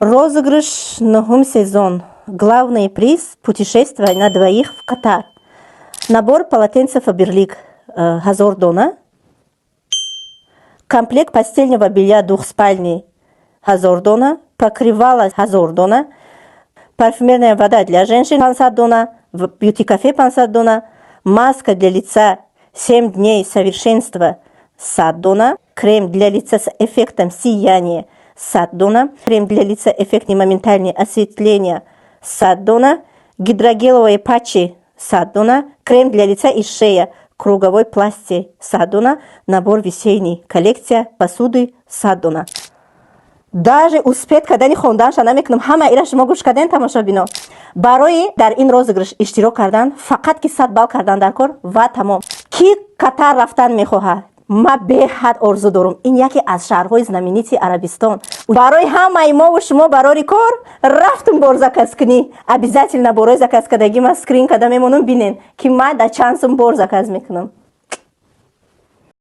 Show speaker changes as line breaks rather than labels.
Розыгрыш нуҳум сезон. Главный приз — путешествие на двоих в Катар. Набор полотенца Фаберлик 1000 дона, комплект постельного белья двухспальный 1000 дона, покрывало 1000 дона, парфюмерная вода для женщин 500 дона, бьюти-кафе 500 дона, маска для лица 7 дней совершенства 100 дона, крем для лица с эффектом сияния 100 дона, крем для лица эффектный моментальное осветление 100 дона, гидрогелевые патчи 100 дона, крем для лица и шея круговой пласти 100 дона, набор весенний коллекция посуды 100 дона. Даже успеть кардани хонданша намекунам. Ҳама ира шумо гӯш карден, тамошобино. Барои дар ин розыгрыш иштирок кардан фақат ки 100 балл кардан дар кор ва тамом. Ки Катар рафтан мехоҳад? Ма беҳад орзу дорам. Ин яке аз шаҳрҳои знаменитый Арабистон. Барои ҳамаи мову шумо барори кор. Рафтум бор заказ кунӣ. Обязательно борои заказ кардагӣ ма скрин карда мемонам, бинен, ки ма да чанд сум бор заказ мекунам.